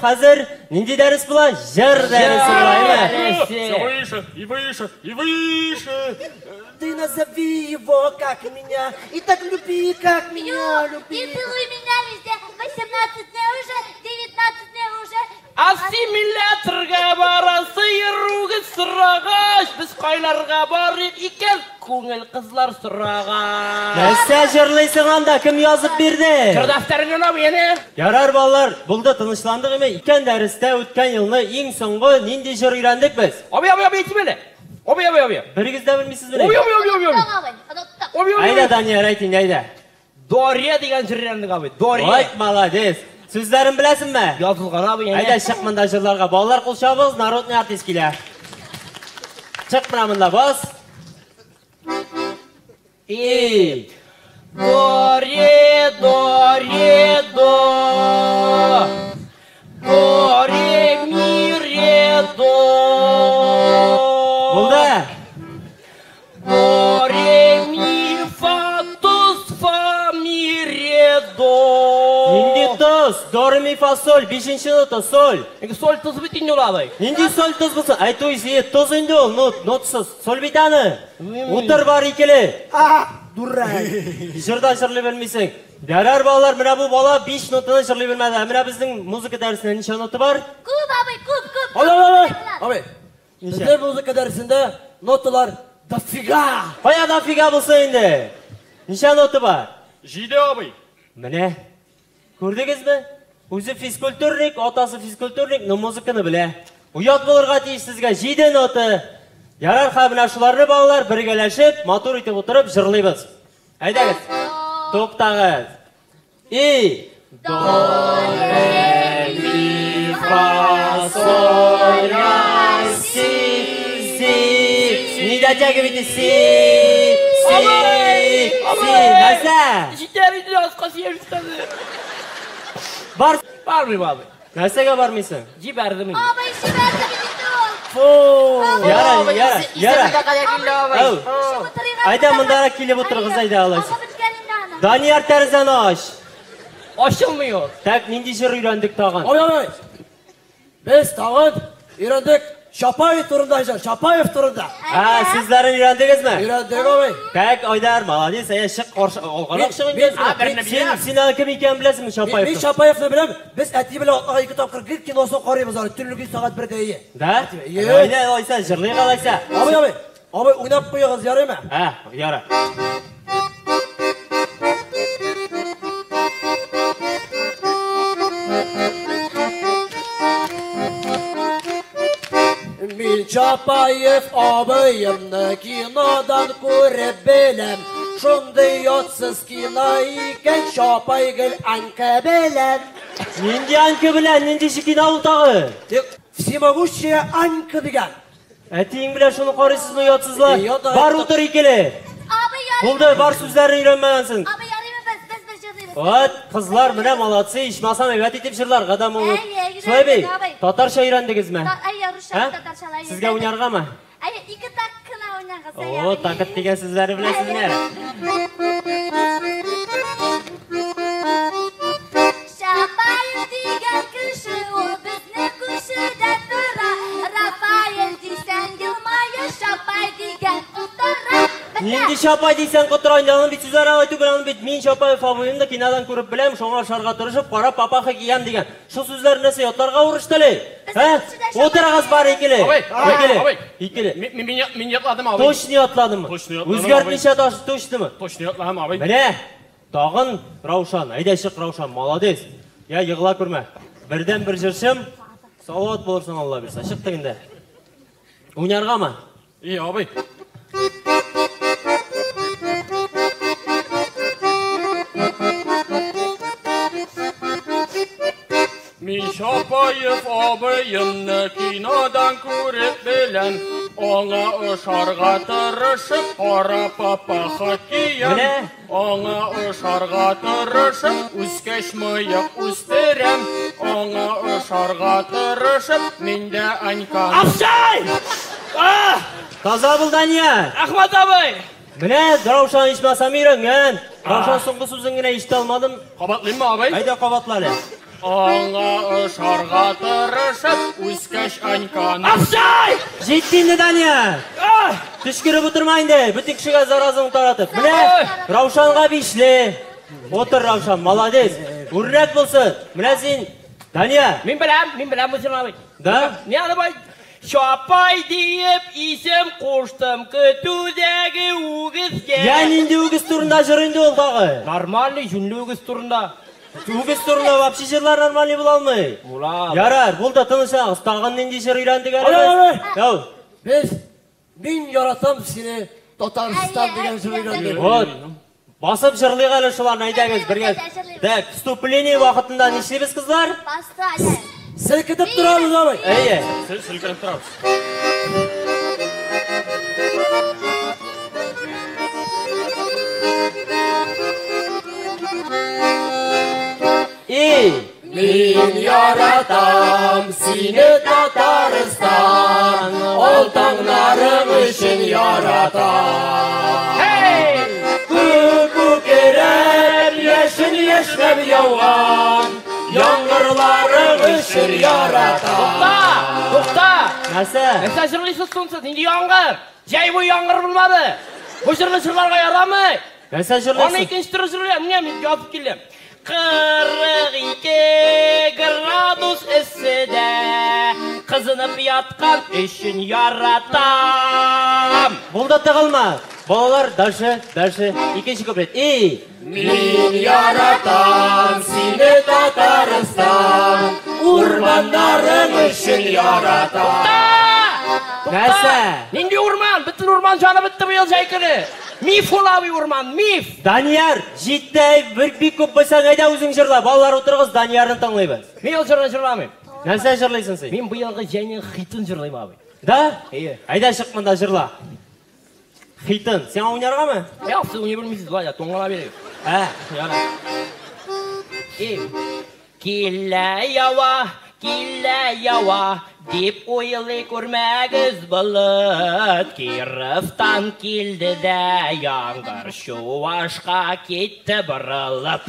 хәзер нинди дәрес була? Җыр дәресе була, әйме? Все выше и выше и выше. Ты назови его, как меня, и так люби, как меня, И люби. целуй меня везде. 18 дней уже, 19 дней уже. Ассимиляторга барасы йөрүгез сорагач, без кайларга барыйк икән, күңел кызлар сорагач. Нәрсә җырлыйсың анда? Кем язып бирде? Җыр дәфтәрен генә бу. Ярар, балалар, булды, тынычландык име? Икән дәрестә үткән елны иң соңгы нинди җыр өйрәндек без? Абый, абый, абый, әйтим әле. Абый, абый, абый. Берегез дә белмисезмени? Абый, абый, абый, абый. Оныттык, абый, оныттык. Абый, абый. Әйдә, Данияр, әйт инде, әйдә. Дория дигән җыр өйрәндек, абый. Дория. Ой, молодец. Сүзләрен беләсеңме? Язылган, абый, әнә. Әйдә, чык монда җырларга. Балалар, кул чабыгыз, народный артист килә. Чык менә монда, бас. И. До, ре, до, ре, до. До, ре, ми, ре, до. Булды. До, ре, ми, фа, тоз, фа, ми, ре, до. Нинди тоз? До, ре, ми, фа, соль. Бишенче нота, соль. Инде соль тоз бит инде ул, абый. Нинди соль тоз булсын? Әйтү исе, тоз инде ул, нотсыз. Соль бит аны. Утыр бар икеле. А, дурак. Җырда җырлый белмисең. Ярар, балалар, менә бу бала 5 нотаны җырлый белмәде. Ә менә безнең музыка дәресендә ничә нота бар? Күп, абый, күп, күп. Абый, абый, абый. Абый, Ничә? безнең музыка дәресендә ноталар дофига. Кая дофига булсын инде? Ничә нота бар? 7, абый. Менә. Күрдегезме? Үзе физкультурник, атасы физкультурник, но музыканы белә. Оят булырга тиеш сезгә 7 нота. Ярар, хә, менә шуларны балалар бергәләшеп, матур итеп утырып җырлыйбыз. Әйдәгез. Туктагыз. И до ре ми фа соль ля си си. Не дотягивайте си си си. Нәрсә? Җитәр инде, аска сөябез хәзер. Бар. Бармыйм, абый. Нәрсәгә бармыйсың? Җибәрдем инде. Абый, җибәрде бит инде ул. Фу. Яра, яра, яра. Ау. Әйдә, мондарак килеп утырыгыз, әйдә, алайса. Агы беткән инде аның. Данияр, тәрәзәне ач. Ачылмый ул. Так, нинди җыр өйрәндек тагын? Абый, абый. Без тагын өйрәндек Чапаев турында җыр, Чапаев турында. Ә, сүзләрен өйрәндегезме? Өйрәндек, абый. Так, Айдар, молодец, әйе, чык каршы алгарак чык инде. Мин- Син, син аны кем икәнен беләсеңме, Мин Чапаевны? Чапаевны беләм. Без әти белән атнага 2 тапкыр гел киносын карыйбыз аны, төнлеге сәгать 1дә ие. Да? Әйе. Әйдә, алайса, җырлыйк алайса. Абый, абый. Абый, уйнап куегыз, ярыймы? Ә, яра. Мин Чапаев абыемны кинодан күреп беләм. Шундый ятсыз кино икән, Чапай гел Анка белән. Нинди Анка белән, нинди кино ул тагы? Тик всемогущая Анка дигән. Әтиең белән шуны карыйсызмы, ятсызлар? Ят, Бар ят. утыр икеле. Абый, ярыймы? Булды, бар сүзләрен өйрәнмәгәнсең. Абый, ярыймы, без бер җырлыйбыз. Вот, кызлар, менә молодцы, ичмасам әйбәт итеп җырларга да могут. Әйе, Шулай бит, өйрәндек, абый. татарча өйрәндегезме? Әйе, русча, Ә? татарча, әйе. Сезгә уйнаргамы? Әйе, ике такт кына уйнагыз, О, әйе. такт дигән сүзләрне беләсезме? Чапаев дигән кеше ул безнең күршедә тора. Рафаэль дисәң елмая, Чапай дигән котыра. Нинди Чапай дисәң котыра инде, аның бит сүзләре алай түгел, аның бит мин Чапаев абыемны да кинодан күреп беләм, шуңа ошарга тырышып, кара папаха киям дигән. Шул сүзләр нәрсә ятларга урышты әле? Ә? Утырыгыз бар икеле. Абый, Икеле. абый. Икеле. Мин ятладым, абый. Точно ятладымы? Точно ятладым, Үзгәртмичә таш точнымы? Точно ятладым, абый. Менә тагын Раушан, әйдә чык Раушан, молодец. Я егыла күрмә. Бердән бер җырчым, салават булырсың Алла бирсә. Чык тегендә. Уйнаргамы? И, абый. Мин Чапаев абыемны кинодан күреп беләм. Аңа ошарга тырышып, кара папаха киям. Менә. Аңа ошарга тырышып, үскәч мыек үстерәм. Аңа ошарга тырышып, мин дә Анька. Апшай! А! Таза бул, Данияр. Рәхмәт, абый. Менә Раушан ичмасам өйрәнгән. Раушан соңгы сүзен генә ишетә алмадым. Кабатлыйммы, абый? Әйдә кабатла әле. Аңа ошарга тырышып, үскәч Аньканы. Офсайд! Җитте инде, Данияр. Төчкереп утырма инде, бөтен кешегә заразыңны таратып. Менә Раушанга бишле. Утыр, Раушан, молодец. Үрнәк булсын. Менә син, Данияр. Мин беләм, мин беләм бу җырны, абый. Да? Ни аны бай? Чапай диеп исем куштым көтүдәге үгезгә. Я нинди үгез турында җыр инде ул тагы? Нормальный, җүнле үгез турында. Үгез турында вообще җырлар нормальный була алмый. Була. Ярар, булды, тынычланыгыз. Тагын нинди җыр өйрәндек әле Ай, без? ай, ай. Яу. Без мин яратам сине Татарстан дигән җыр өйрәндек. Вот. Басып җырлыйк әле шуларны, әйдәгез бергә. Так, вступление вакытында нишлибез, кызлар? Басты әле. Селкетеп торабыз, абый. Әйе. Селкенеп торабыз. И. Мин яратам сине, Татарстан, ал таңнарың өчен яратам. Күк күкрәп, яшен яшьнәп яуган яңгырларың өчен яратам. Тукта! Тукта! Нәрсә? Нәрсә җырлыйсыз соң сез? Нинди яңгыр? Җәй буе яңгыр булмады. Бу җырны җырларга ярамый. Нәрсә Аны җырлыйсың? икенче төрле җырлыйм. Менә мин язып килдем. 42 градус эсседә кызынып яткан өчен яратам. Булды, тыгылма. Балалар, дальше, дальше. Икенче куплет. И. Мин яратам сине, Татарстан, урманнарың өчен яратам. Нәрсә? Нинди урман? Бөтен урман җанып бетте быел җәй көне. Миф ул, абый, урман, миф. Данияр, җитте, бер бик күп булсаң, әйдә үзең җырла. Балалар утырыгыз, Даниярны тыңлыйбыз. Мин ул җырны җырламыйм. Нәрсә җырлыйсың син? Мин быелгы җәйнең хитын җырлыйм, абый. Да? Әйе. Әйдә чык монда җырла. Хитын. Сиңа уйнаргамы? Юк, сез уйный белмисез, болай да туңгана бирегез. Ә, Ярар. И, Килә ява, килә ява, дип уйлый күрмәгез болыт. Кировтан килде дә яңгыр, Чувашка китте борылып.